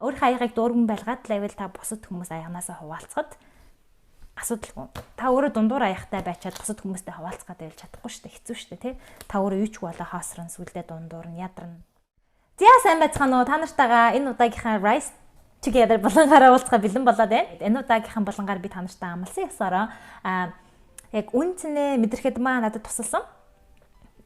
Өөрийнхөө аягыг дүүргэн байлгаад л байвал та бусад хүмүүс аягнаасаа хуваалцахад асуудалгүй. Та өөрөө дундуур аягтай байчаад бусад хүмүүстэй хуваалцах гэдэг байвал чадахгүй шүү дээ. Хэцүү шүү дээ, тий? Та өөрөө юу ч болоо хоосрон сүлдээ дундуур нь ядарна. За, сайн байцгаана уу? Та нартайгаа энэ удаагийнхаа Rice Together булангаараа уулзах бэлэн болоод байна. Энэ удаагийнхаа булангаар би та нартай амласан ёсороо яг үнэ цэнэ мэдрэхэд маа надад тусалсан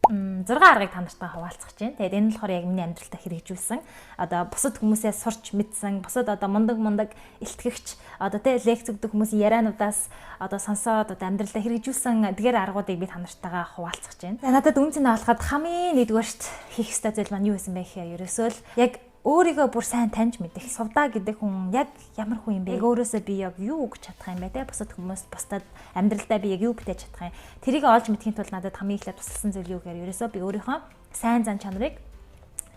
6 аргыг та нартай хуваалцах гэж байна. Тэгээд энэ нь болохоор яг миний амьдралтаа хэрэгжүүлсэн. Одоо бусад хүмүүсээс сурч мэдсэн, бусад одоо мундаг мундаг илтгэгч, одоо тэ лекц өгдөг хүмүүсийн яриануудаас одоо сонсоод одоо амьдралдаа хэрэгжүүлсэн эдгээр аргуудыг би та нартайгаа хуваалцах гэж байна. За, надад үнэ цэнэ олоход хамгийн нэгдүгээрт хийх ёстой зүйл маань юу байсан бэ гэхээр ерөөсөө л яг өөрийгөө бүр сайн таньж мэдэх. Сувдаа гэдэг хүн яг ямар хүн юм бэ? Яг өөрөөсөө би яг юу өгч чадах юм бэ те? Бусад хүмүүс, бусдад амьдралдаа би яг юу бүтээж чадах юм? Тэрийг олж мэдэхийн тулд надад хамгийн эхлээд тусалсан зүйл юу гэхээр ерөөсөө би өөрийнхөө сайн зан чанарыг,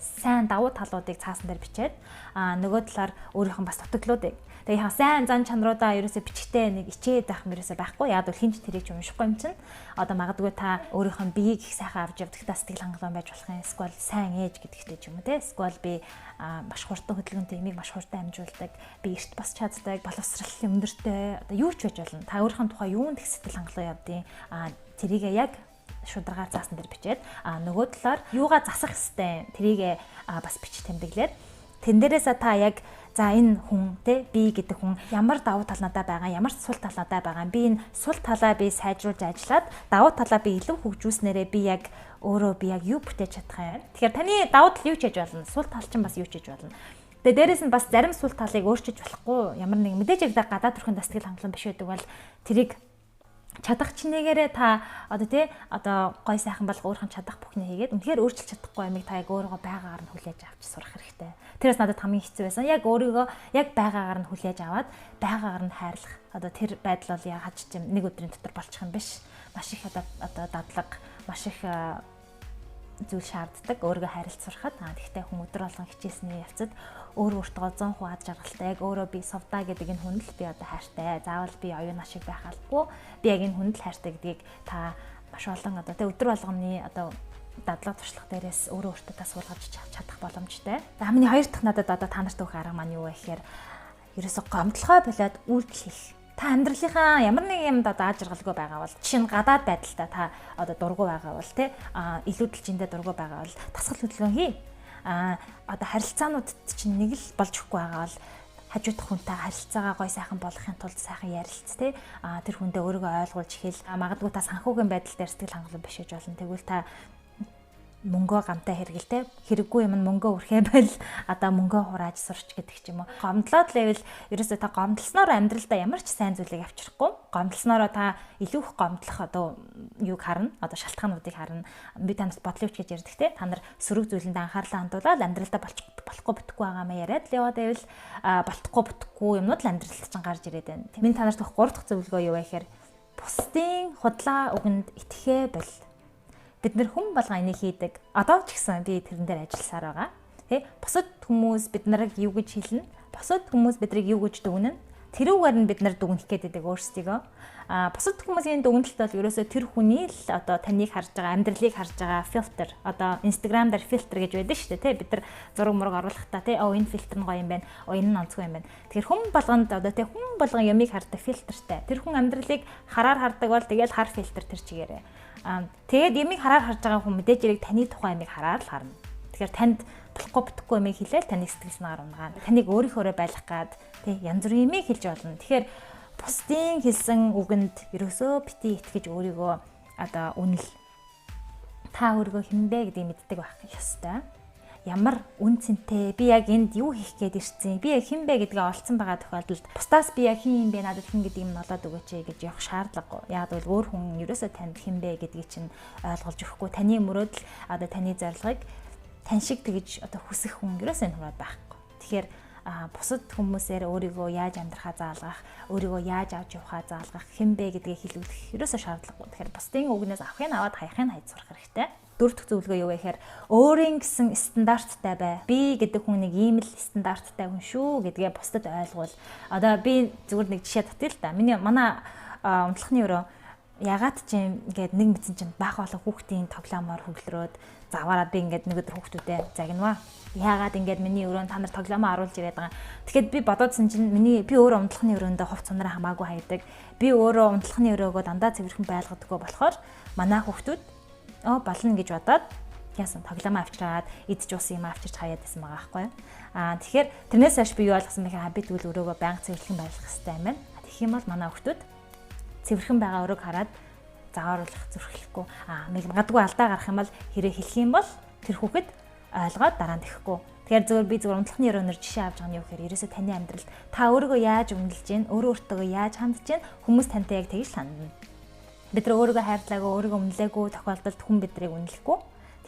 сайн давуу талуудыг цаасан дээр бичээд, нөгөө талаар өөрийнхөө бас дутагдлуудыг. Тэгээ яг сайн зан чанаруудаа ерөөсөө бичгтээ нэг ичээд байх юм ерөөсөө байхгүй. Яг бол хэн ч тэрийг ч уншихгүй юм чинь. Одоо магадгүй та өөрийнхөө биеийг их сайхан авч явдагтаа сэтгэл хангалуун байж болох юм. Эсвэл сайн ээж гэдэгтэй ч юм уу те. Эсвэл би маш хурдан хөдөлгөөнтэй, юмыг маш хурдан амжуулдаг. Би эрт босч чаддаг, боловсрал өндөртэй. Одоо юу ч байж болно. Та өөрийнхөө тухай юунд их сэтгэл хангалуун явдیں۔ Тэрийг яг шударгаар цаасан дээр бичээд, нөгөө талаар юугаа засах хэвтэй, тэрийг бас бич тэмдэглээд, тэн дээрээсээ та яг за, энэ хүн те, би гэдэг хүн ямар давуу тал надад байгаа, ямар сул тал надад байгаа, би энэ сул талаа би сайжруулж ажиллаад давуу талаа би илүү хөгжүүлснээрээ би яг өөрөө би яг юу бүтээж чадах юм. Тэгэхээр таны давуу тал юу ч хийж болно, сул тал чинь бас юу ч хийж болно. Тэгээ дээрэс нь бас зарим сул талыг өөрчилж болохгүй, ямар нэг мэдээж яг гадаад төрхийн сэтгэл хангалуун биш байдаг бол тэрийг чадах чинээгээрээ та одоо тий одоо гой сайхан болго өөрхөн чадах бүхний хийгээд, үнэхээр өөрчилж чадахгүй юмыг та яг өөрийгөө байгаагаар нь хүлээж авч сурах хэрэгтэй. Тэрээс надад хамгийн хэцүү байсан. Яг өөрийгөө яг байгаагаар нь хүлээж аваад байгаагаар нь хайрлах. Одоо тэр байдал бол яагаад ч юм нэг өдрийн дотор болчих юм биш. Маш их одоо дадлага, маш их зүйл шаарддаг өөрийгөө хайрлаж сурахад. Тэгэхдээ хүн өдөр болгон хичээсний явцад өөр өөртөө 100% ад жаргалтай, яг өөрөө би Сувдаа гэдэг энэ хүнд л би одоо хайртай. Заавал би оюун ашиг байх албагүй. Би яг энэ хүнд л хайртай гэдгийг та маш олон одоо тэ өдөр болгоны одоо дадлага туршлага дээрээс өөрөө өөртөө та суулгаж чадах боломжтой. За, миний хоёр дахь надад одоо та нарт өгөх арга маань юу вэ гэхээр ерөөсө гомдлохоо болиод үйлдэл хийх. Та амьдралынхаа ямар нэг юмд одоо аз жаргалгүй байгаа бол, жишээ нь гадаад байдалтай та одоо дургүй байгаа бол те, илүүдэл чиндээ дургүй байгаа бол дасгал хөдөлгөөн хий. Одоо харилцаанууд чинь нэг л болж өгөхгүй байгаа бол хажуудах хүнтэй харилцаагаа гой сайхан болгохын тулд сайхан ярилц те, тэр хүндээ өөрийгөө ойлгуулж хэл. Магадгүй та санхүүгийн байдал дээр сэтгэл хангалуун биш гэж болно. Тэгвэл та мөнгөө гамтай хэрэгэлтэй, хэрэггүй юм нь мөнгөө үрхээ бол одоо мөнгөө хурааж сурч гэдэг ч юм уу. Гомдлоод лэвэл ерөөсөө та гомдлосноор амьдралдаа ямар ч сайн зүйлийг авчрахгүй. Гомдлоснороо та илүү их гомдлох одоо юуг харна, одоо шалтгаануудыг харна. Би танарт бодлоо гэж ярьдаг те. Та нар сөрөг зүйлэнд анхаарлаа хандуулаад амьдралдаа болохгүй бүтэхгүй байгаа маа яриад л яваад байвал болтохгүй бүтэхгүй юмнууд л амьдралд чинь гарч ирээд байна. Миний та нарт өгөх гурав дахь зөвлөгөө юу вэ гэхээр бусдын худлаа үгэнд итгэхээ боль. Бид нэр хүн болгон энийг хийдэг. Одоо ч гэсэн би тэрэн дээр ажилласаар байгаа. Тэ, бусад хүмүүс бид нарыг юу гэж хэлнэ? Бусад хүмүүс биднийг юу гэж дүгнэнэ? Тэрүүгээр нь бид нар дүгнэх гээд байдаг өөрсдийгөө. Бусад хүмүүсийн дүгнэлт бол ерөөсөө тэр хүний л одоо таныг харж байгаа, амьдралыг харж байгаа фильтр. Одоо Instagram дээр фильтр гэж байдаг шүү дээ, тий. Бид нар зураг мураг оруулахдаа, тий, "Оо, энэ фильтр нь гоё юм байна. Оо, энэ нь онцгой юм байна." Тэгэхээр хүн болгонд одоо, тий, хүн болгон юмыг хардаг фильтртэй. Тэр хүн амьдралыг хараар хардаг бол тэгэл хар фильтр тэр чигээрээ. Тэгээд юмыг хараар харж байгаа хүн мэдээж хэрэг таны тухай юмыг хараар л харна. Тэгэхээр танд болохгүй бүтэхгүй юмыг хэлээл таныг сэтгэл санаагаар унгаана. Таныг өөрийнхөөрөө байлгах гад, тий, янз бүрийн юмыг хэлж болно. Тэгэхээр бусдын хэлсэн үгэнд ерөөсөө бити итгэж өөрийгөө одоо үнэл. Та өөрийгөө хэн бэ гэдгийг мэддэг байх ёстой. Ямар үн цэнтэй, би яг энд юу хийх гээд ирсэн, би яг хэн бэ гэдгээ олцсон байгаа тохиолдолд бусдаас би яг хэн юм бэ, надад хэн гэдэг юм нолоод өгөөч гэж явах шаардлагагүй. Яг бол өөр хүн ерөөсөө танд хэн бэ гэдгийг чинь ойлгуулж өгөхгүй. Таны мөрөөдөл, одоо таны зорилгыг тань шиг тэгж одоо хүсэх хүн ерөөсөө энэ хүрээд байхгүй. Тэгэхээр бусад хүмүүсээр өөрийгөө яаж амьдрахаа заалгах, өөрийгөө яаж авч явахаа заалгах, хэн бэ гэдгийг хэлүүлэх ерөөсөө шаардлагагүй. Тэгэхээр бусдын үгнээс авахыг аваад хаяхыг хайж сурах хэрэгтэй. Дөрөв дэх зөвлөгөө юу вэ гэхээр өөрийн гэсэн стандарттай бай. Би гэдэг хүн нэг ийм л стандарттай хүн шүү гэдгээ бусдад ойлгуул. Одоо би зүгээр нэг жишээ татъя л да. Миний манай унтлахны өрөө ягаад ч юм ингээд нэг мэдсэн чинь баах болон хүүхдийн тоглоомоор хөглөрөөд Заваараад би ингээд нэг өдөр хүүхдүүдээ загнаваа. Яагаад ингээд миний өрөөнд та нар тоглоомоо оруулж ирээд байгаа. Тэгэхэд би бодоодсэн чинь би өөрөө унтлахны өрөөндөө хувц сунараа хамаагүй хайдаг. Би өөрөө унтлахны өрөөгөө дандаа цэвэрхэн байлгадаггүй болохоор манай хүүхдүүд болно гэж бодоод яасан тоглоомоо авчираад идэж уусан юм авчирч хаяад байсан байгаа байхгүй юу. Тэгэхээр тэрнээс хойш би юу ойлгосон бэ гэхээр би тэгвэл өрөөгөө байнга цэвэрлэхэн байлгах хэрэгтэй юм байна. Тэгэх юм бол манай хүүхдүүд цэвэрхэн байгаа өрөөг хараад завааруулах зүрхлэхгүй. Магадгүй алдаа гарах юм бол хэрэг хэлэх юм бол тэр хүүхэд ойлгоод дараа нь тэхгүй. Тэгэхээр зөвхөн би зөвхөн унтлахны өрөөнөр жишээ авч байгаа нь юу гэхээр ерөөсөө таны амьдралд та өөрийгөө яаж үнэлж гин, өөрөө өөртөө яаж хандж гин, хүмүүс тантай яг тэгж л хандна. Бид нар өөрийгөө хайрлаагүй, өөрийгөө үнэлээгүй тохиолдолд хүн биднийг үнэлэхгүй.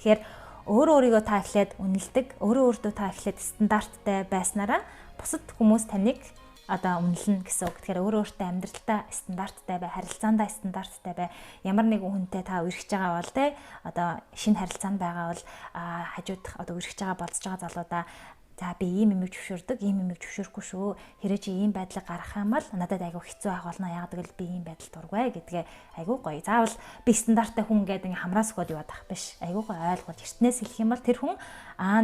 Тэгэхээр өөрөө өөрийгөө та эхлээд үнэлдэг, өөрөө өөртөө та эхлээд стандарттай байснараа бусад хүмүүс таныг одоо үнэлнэ гэсэн үг. Тэгэхээр өөрөө өөртөө амьдралдаа стандарттай бай, харилцаандаа стандарттай бай. Ямар нэгэн хүнтэй та үерхэж байгаа бол те одоо шинэ харилцаанд байгаа бол хажуудах одоо үерхэж байгаа болцож байгаа залуудаа за би ийм юмыг зөвшөөрдөг, ийм юмыг зөвшөөрөхгүй шүү. Хэрэг чи ийм байдлыг гаргах юм бол надад айгүй хэцүү байх болно. Яг гэвэл би ийм байдал дургүй гэдгээ айгүй гоё. Заавал би стандарттай хүн гэдэг ингээ хамраас өгөөд яваад ах биш. Айгүй гоё ойлгуул. Эртнээс хэлэх юм бол тэр хүн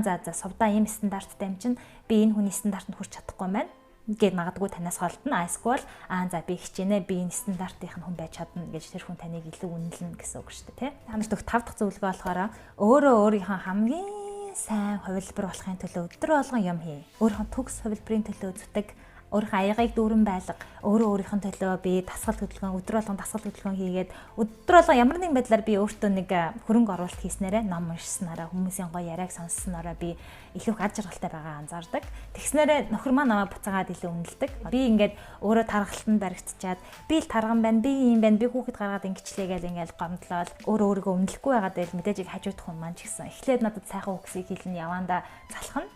за сувдаа ийм стандарттай юм чинь би энэ хүний стандартанд хүрч чадахгүй юм байна гэд магадгүй танаас холдно. Эсвэл за би хичээнэ, би энэ стандартынх нь хүн байж чадна гэж тэр хүн таныг илүү үнэлнэ гэсэн үг шүү дээ, тэ. Та нарт өгөх 5 дахь зөвлөгөө болохоор өөрөө өөрийнхөө хамгийн сайн хувилбар болохын төлөө өдөр болгон юм хий. Өөрийнхөө төгс хувилбарын төлөө зүтг, өөрийнхөө аягыг дүүрэн байлга, өөрөө өөрийнхөө төлөө би дасгал хөдөлгөөн, өдөр болгон дасгал хөдөлгөөн хийгээд өдөр болгон ямар нэгэн байдлаар би өөртөө нэг хөрөнгө оруулалт хийснээрээ, ном уншсанараа, хүмүүсийн гоё яриаг сонссонороо би илүү их ад жаргалтай байгаа анзаардаг. Тэгснээрээ нөхөр маань намайг буцаагаад илүү үнэлдэг. Би ингээд өөрөө таргалтанд баригдчиад би л тарган байна, би ийм байна, би хүүхэд гаргаад ингэчлээ гэл ингээд гомдлоод өөрөө өөрийгөө үнэлэхгүй байгаад байл мэдээж их хажуудах хүн маань ч гэсэн эхлээд надад сайхан үгсийг хэлнэ, яваандаа залхна.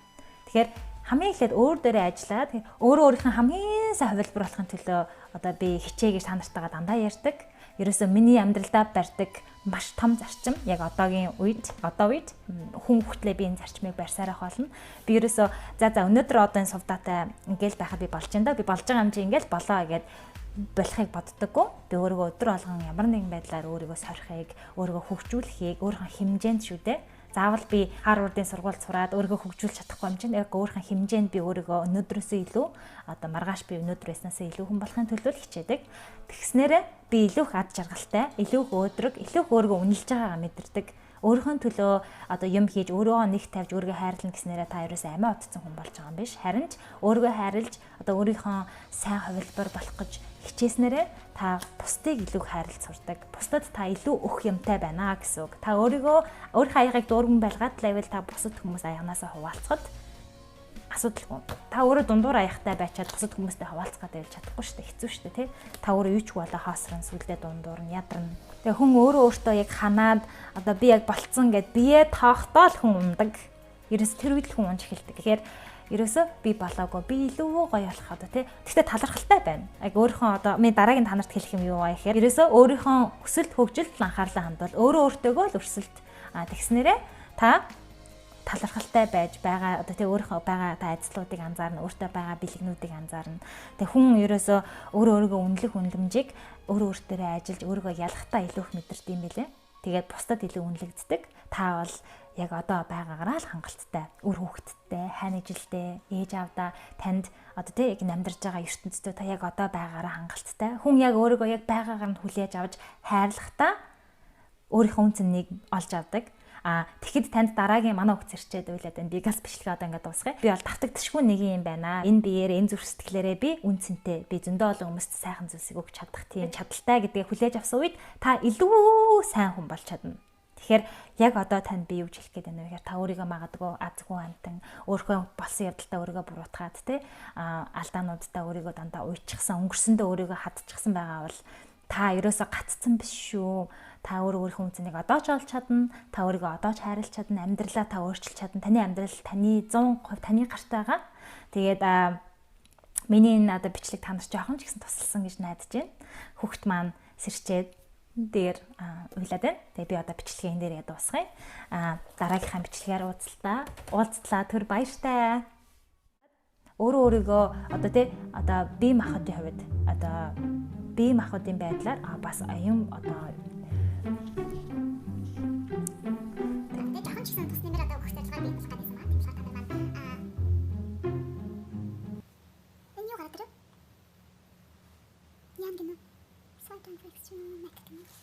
Тэгэхээр хамгийн эхлээд өөр дээрээ ажиллаад өөрөө өөрийнхөө хамгийн сайн хувилбар болохын төлөө одоо би хичээ гэж та нартайгаа дандаа ярьдаг. Ерөөсөө миний амьдралдаа барьдаг маш том зарчим яг одоогийн үед, одоо үед хүн хүртлээ би энэ зарчмыг барьсаар авах болно. Би ерөөсөө за өнөөдөр одоо энэ сувдаатай ингээл байхад би болж байна да. Би болж байгаа юм чи ингээл болоо гэд болохыг боддоггүй. Би өөрийгөө өдөр болгон ямар нэгэн байдлаар өөрийгөө сорихыг, өөрийгөө хөгжүүлэхийг, өөрийнхөө хэмжээнд шүү дээ. Заавал би Харвардын сургуульд сураад өөрийгөө хөгжүүлж чадахгүй юм чинь яг өөрийнхөө хэмжээнд би өөрийгөө өнөөдрөөсөө илүү одоо маргааш би өнөөдөр байснаасаа илүү хүн болохын төлөө хичээдэг. Тэгснээрээ би илүү их ад жаргалтай, илүү их өөдрөг, илүү их өөрийгөө үнэлж байгаагаа мэдэрдэг. Өөрийнхөө төлөө одоо юм хийж өөрийгөө нэг тавьж өөрийгөө хайрлана гэснээрээ та ерөөсөө амиа утсан хүн болж байгаа юм биш. Харин ч өөрийгөө хайрлж одоо өөрийнхөө сайн хувилбар болох гэж хичээснээрээ та бусдыг илүү хайрлаж сурдаг. Бусдад та илүү өгөх юмтай байна гэсэн үг. Та өөрийгөө өөрийнхөө аягыг дүүргэн байлгаад лайвал та бусад хүмүүс аяганаасаа хуваалцахад асуудалгүй. Та өөрөө дундуур аягтай байчаад бусад хүмүүстэй хуваалцах гэдэг чадахгүй шүү дээ. Хэцүү шүү дээ, тий. Та өөрөө юу ч болоо хоосрон сүлдээ дундуур нь ядарна. Тэгээ хүн өөрөө өөртөө яг ханаад одоо би яг болцсон гэд бие тоохтоо л хүн ундаг. Ерөөс тэр үед л хүн унж эхэлдэг. Тэгэхээр ерөөсөө би болоогүй, би илүү гоё болох одоо тий. Гэхдээ талархалтай байна. Яг өөрийнхөө одоо миний дараагийн та нарт хэлэх юм юу вэ гэхээр ерөөсөө өөрийнхөө өсөлт хөгжилд анхаарлаа хандвал өөрөө өөртөөгөө л өрсөлд. Тэгснээрээ та талархалтай байж байгаа одоо тий өөрийнхөө байгаа та ажлуудыг анзаарна, өөртөө байгаа бэлгнүүдийг анзаарна. Тэг хүн ерөөсөө өөрөө өөрийгөө үнэлэх үнэлэмжийг өөрөө өөртөөрөө ажиллаж өөрийгөө ялахтаа илүү их мэдэрдэг юм билээ. Тэгээд бусдад илүү үнэлэгддэг. Та бол яг одоо байгаагаараа л хангалттай, үр хүүхэдтэй, хань ижилтэй, ээж аавдаа танд одоо тий яг амьдарч байгаа ертөнцийн та яг одоо байгаагаараа хангалттай. Хүн яг өөрийгөө яг байгаагаар нь хүлээж авч хайрлахдаа өөрийнхөө үн цэнийг олж авдаг. Тэгэхэд танд дараагийн манай хөгц ирчээд уйлаад байна. Би газ бичлэгээ одоо ингээд дуусгая. Би бол давтагдшгүй нэг юм байна. Энэ биеэр, энэ зүрх сэтгэлээрээ би үн цэнтэй. Би зөндөө олон хүмүүст сайхан зүйлсийг өгч чадах тийм чадaltaй гэдгээ хүлээж авсан үед та илүү сайн хүн болж чадна. Тэгэхээр яг одоо танд би юу гэж хэлэх гээд байна вэ гэхээр та өөрийгөө магадгүй азгүй амтан өөрийнхөө болсон явдалтай өөрийгөө буруутгаад те алдаануудтай өөрийгөө дандаа уйдчихсан, өнгөрсөндөө өөрийгөө хадчихсан байгаа бол та ерөөсөө гаццсан биш шүү. Та өөрөө өөрийнхөө үнцнийг одоо ч олж чадна, та өөрийгөө одоо ч хайрлаж чадна, амьдралаа та өөрчилж чадна. Таны амьдрал таны 100% таны гарт байгаа. Тэгээд миний энэ одоо бичлэг та нарт жоохон ч гэсэн тусалсан гэж найдаж байна. Хүүхд маань сэрчээд дээр уйлаад байна. Тэгээ би одоо бичлэгээ энэ дээр дуусгая. Дараагийнхаа бичлэгээр уулзлаа. Түр баяртай. Өөрөө өөрийгөө одоо тий одоо бие махбодын хувьд одоо бие махбодын байдлаар бас оюун одоо Яан гинэ. Swipe down for extra neck гинэ.